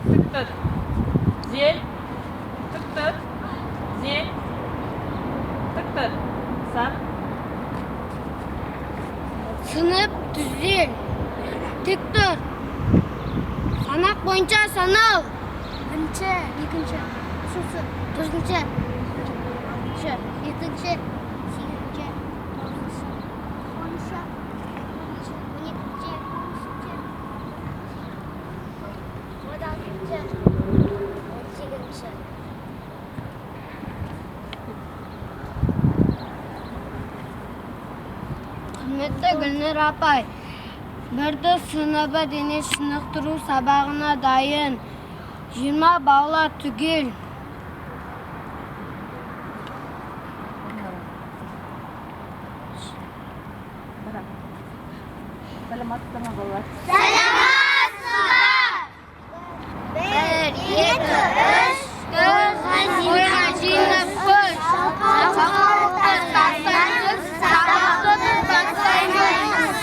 Тік тұр. Түзел. Тік тұр. Түзел. Тік тұр. Сан. Сынып түзел. Тік тұр. Санақ бойынша санау. Бірінші, екінші, үшінші, төртінші, алтыншы, жетінші, сегізінші, тоғызыншы, оныншы, оныншы, он екінші, он үшінші, он алтыншы, он сегізінші. Құрметті Гүлнұр апай, бірді сыныбы дене шынықтыру сабағына дайын. 20 бала түгел. Саламатсыздар ма, балалар? Саламатсыздар! 1, 2, 3, 4, ойға жинап көш. Жалқаулықты тастаймыз, сабақты бастаймыз.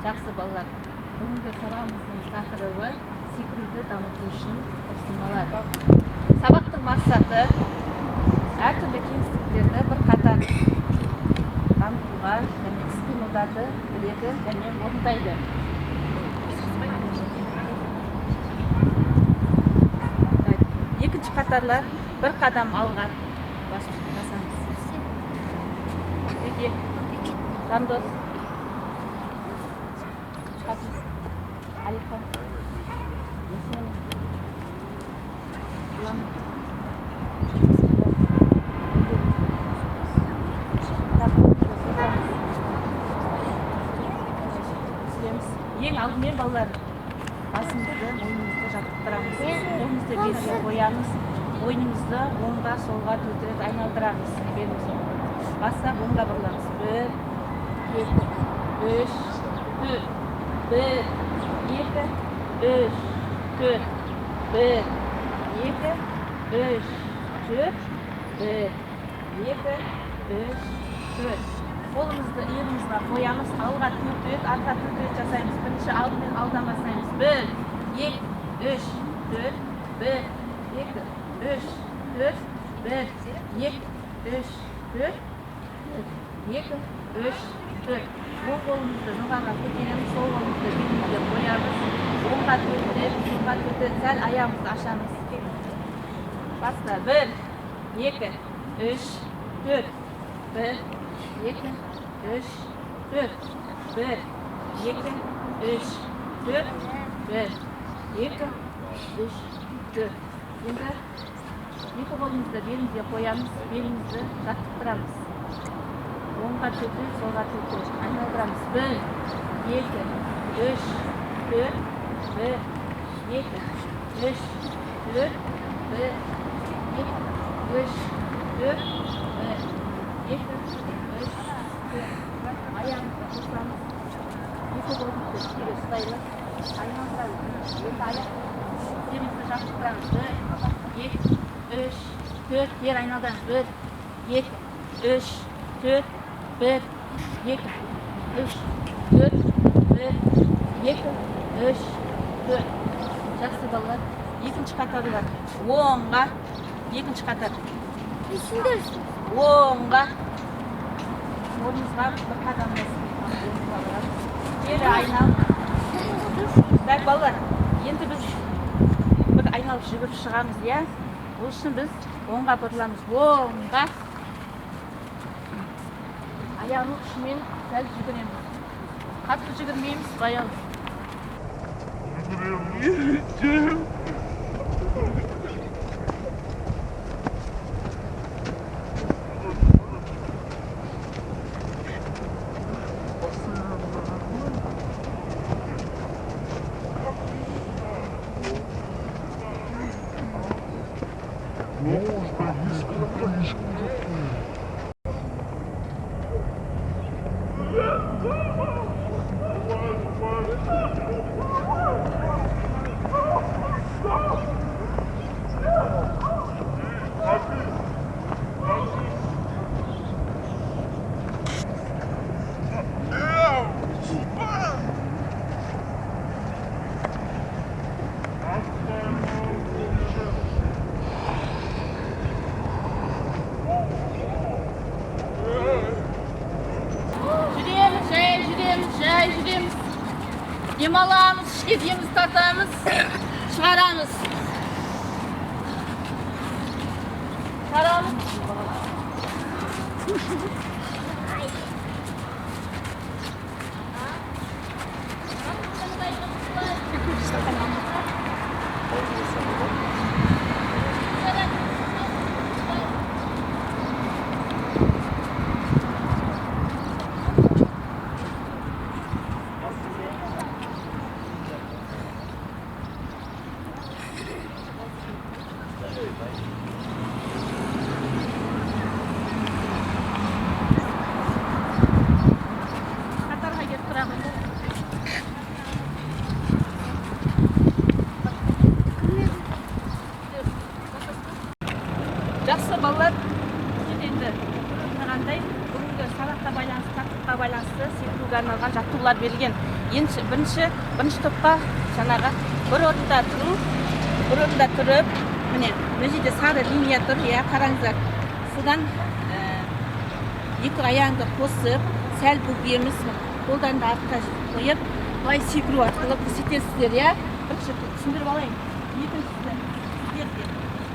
Жақсы, балалар. Бүгінгі сабағымыздың тақырыбы секіруді дамыту үшін тапсырмалар. Сабақтың мақсаты әртүрлі кеңістіктерді бір қатар дамытуға және іс-қимылдарды біледі және орындайды. Так, екінші қатарлар бір қадам алға басамыз. Беке, Жандос, Хатиз, Алихан, Есен, Ұлан. Ең алдымен, балалар, басымызды, мойнымызды жаттықтырамыз. Қолымызды белге қоямыз. Мойнымызды оңға, солға төрт рет айналдырамыз. Белімізді. Бастап оңға бұрыламыз. 1, 2, 3, 4. 1, 2, 3, 4. 1, 2, 3, 4. 1, 2, 3, 4. Қолымызды иығымызға қоямыз. Алға 4 рет, артқа 4 рет жасаймыз. Бірінші алдымен алдан бастаймыз. 1, 2, 3, 4. 1, 2, 3, 4. 1, 2, 3, 4. 2, 3, 4. Оң қолымызды жоғарыға көтереміз, сол қолымызды белімізге қоямыз. Оңға 4 рет, солға 4 рет, сәл аяғымызды ашамыз. Баста. 1, 2, 3, 4. 1, 2, 3, 4. 1, 2, 3, 4. 1, 2, 3, 4. Енді екі қолымызды белімізге қоямыз, белімізді жаттықтырамыз. Оңға 4 рет, солға 4 рет айналдырамыз. 1, 2, 3, 4. 1, 2, 3, 4. 1, 2, 3, 4. 1, 2, 3, 4. Аяғымызды қосамыз. Екі қолымызды тізеге ұстаймыз. Айналдырамыз. Енді аяқ тіземізді жаттықтырамыз. 1, 2, 3, 4. Кері айналдырамыз. 1, 2, 3, 4. 1, 2, 3, 4. 1, 2, 3, 4. Жақсы, балалар. Екінші қатарлар. Оңға. Екінші қатар. Оңға. Орнымызға бір қадам басып, кері айнал. Так, балалар, енді біз бір айналып жүгіріп шығамыз, иә? Ол үшін біз оңға бұрыламыз. Оңға. Аяғының ұшымен сәл жүгіреміз. Қатты жүгірмейміз, баяу. Жүреміз, демаламыз, ішке демімізді тартамыз, шығарамыз. Шығарамыз. Қатарға келіп тұрамыз. Жақсы, балалар, енді көрінғандай, бүгінгі сабаққа байланысты, тақырыпқа байланысты секіруге арналған жаттығулар берілген. Енді бірінші топқа жаңағы бір орында тұру, бір орында тұрып, міне, мына жерде сары линия тұр, иә, қараңыздар. Содан екі аяғыңды қосып, сәл бүгеміз, қолдарыңды артқа қойып, былай секіру арқылы көрсетесіздер, иә. Бірінші түсіндіріп алайын. Екіншісі, сіздерге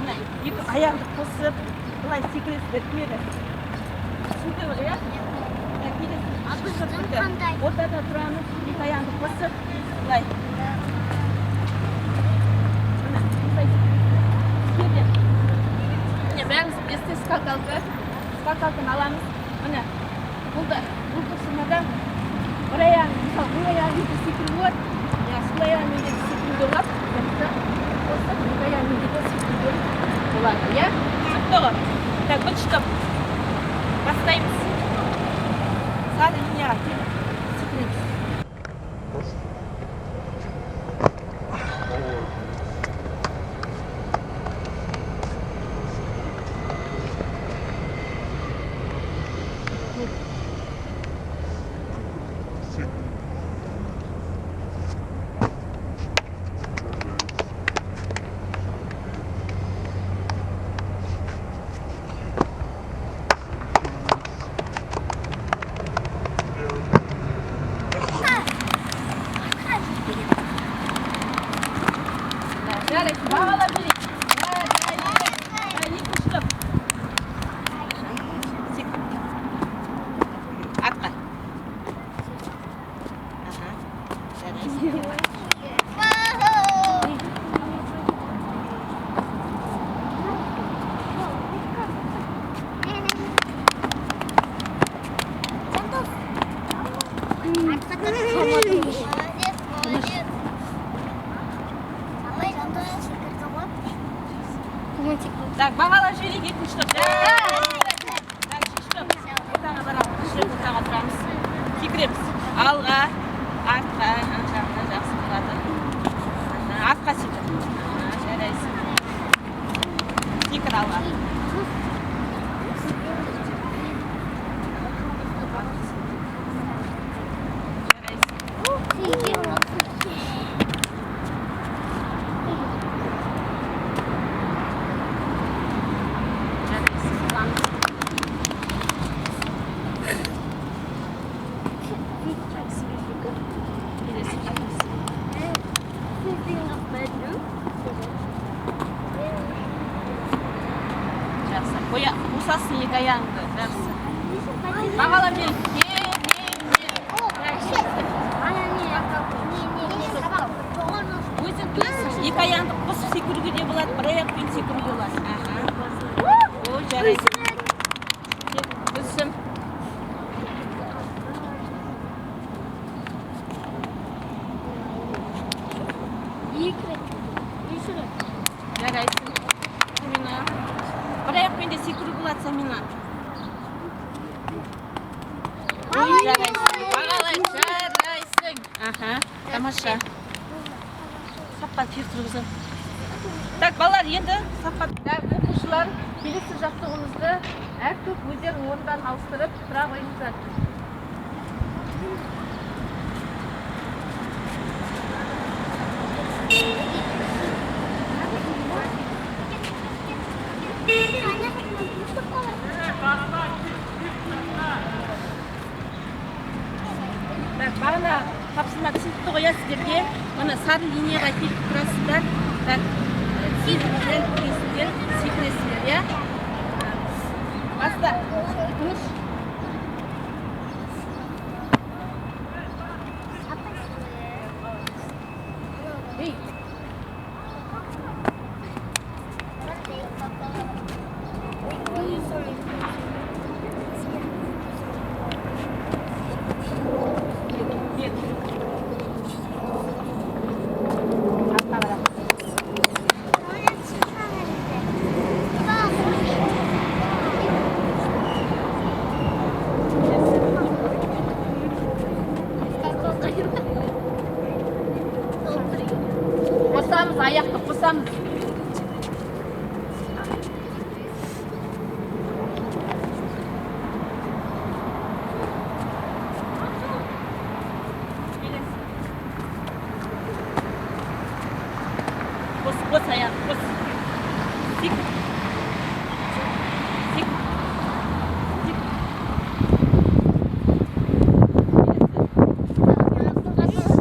мына екі аяғыңды қосып, былай секіресіздер, кері. Түсінді ғой, иә? Келесі ортада тұрамыз, екі аяғыңды қосып, былай. Міне, осылай секіресіздер. Міне, бәріміз білесіздер, скакалка. Скакалканы аламыз. Міне, бұл да, бұл тапсырмада бір аяғын, мысалы, оң аяғымен де секіруге болады, иә, сол аяғымен де секіруге болады. Қосып, екі аяғымен де секіруге болады, иә? Түсінікті ғой? Так, бірінші топ. Бастаймыз. Сары линияға келіп секіреміз. Жарайды, бағалап берейік. Екінші топ. Секір. Артқа. Аха. Жарайсың. Молодец, молодец. Абай Жандос секірді ғой. Так, бағалап жіберейік екінші топ. Так, үшінші топ. Ортаға барамыз. Үш рет ортаға тұрамыз. Секіреміз. Алға, артқа, ана жағына жақсы болады. Артқа секір. Жарайсың. Секір алға. Жарайсың. Жарайсың. Келесі. Жақсы. Қосасың екі аяғыңды. Жақсы. Бағалап берейік. Өзің білесің, екі аяғыңды қосып секіруге де болады, бір аяқпен секіруге болады. Аха. О, жарайсың. Гүлсім. Жарайсың. Самина. Бір аяқпен де секіруге болады, Самина. Ой, жарайсың. Аха, тамаша. Сапқа тез тұрғызын. Так, балалар, енді сапқа. Так, оқушылар, келесі жаттығуымызды әр топ өздерінің орындарын ауыстырып тұра қойыңыздар. Так, бағана тапсырма түсінікті ғой, иә, сіздерге? Мына сары линияға келіп тұрасыздар. Так, секіресіздер, секіресіздер, иә? Баста, тыныш. Ей. Артқа барамыз. Қосамыз, аяқты қосамыз. Келесі. Қос, қос аяқ, қос. Секір. Секір. Секір. Келесі.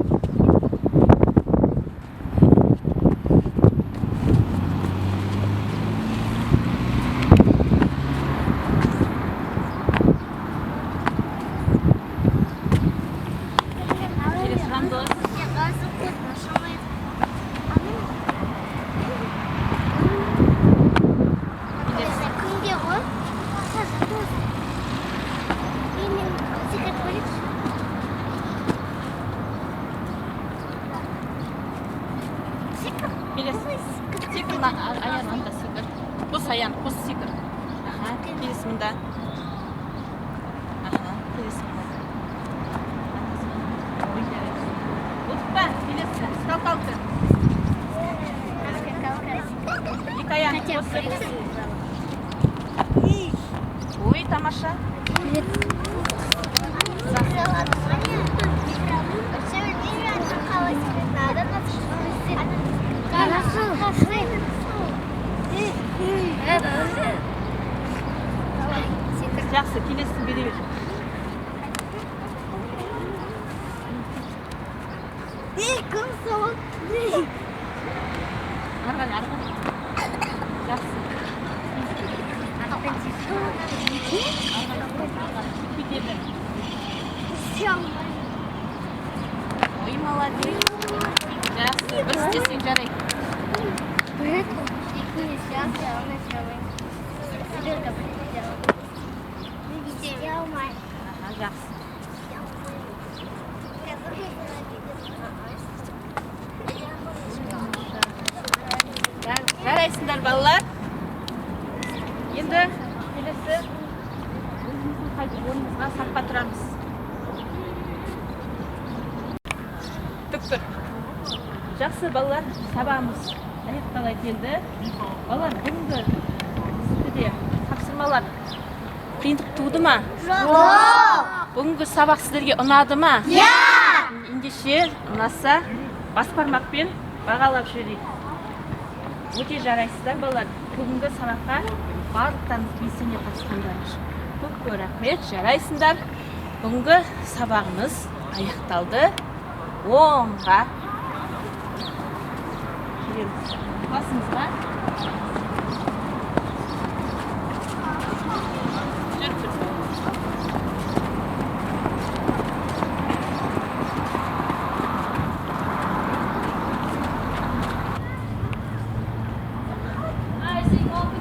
Келесі, Жандос. Келесі. Күнде ғой. Мен секіріп көрейінші. Секір. Келесі. Секір, мына аяғын анда секір. Қос аяғын, қос, секір. Аха, келесі мында. Аха, келесі мында. Ой, жарайсың. Болдық па? Келесі, скакалка. Екі аяғын қосып. Ой, тамаша. Жақсы, келесін бере бер. Ары қарай, ары қарай. Жақсы. Ары қарай, кетеді. Ой, молодец. Жақсы, бір істесең жарайды. Аха, жақсы. Жарайсыңдар, балалар. Енді келесі өзіміздің қайтып орнымызға сапқа тұрамыз. Тік тұр. Жақсы, балалар, сабағымыз аяқтала келді. Балалар, бүгінгі сізде тапсырмалар қиындық туды ма? Жоқ. Бүгінгі сабақ сіздерге ұнады ма? Иә. Ендеше, ұнаса, бас бармақпен бағалап жіберейік. Өте жарайсыздар, балалар. Бүгінгі сабаққа барлықтарыңыз белсене қатысқандарыңыз үшін көп көп рахмет. Жарайсыңдар. Бүгінгі сабағымыз аяқталды. Оңға келеміз. Басымызға. Жүр, жүр. I sing all the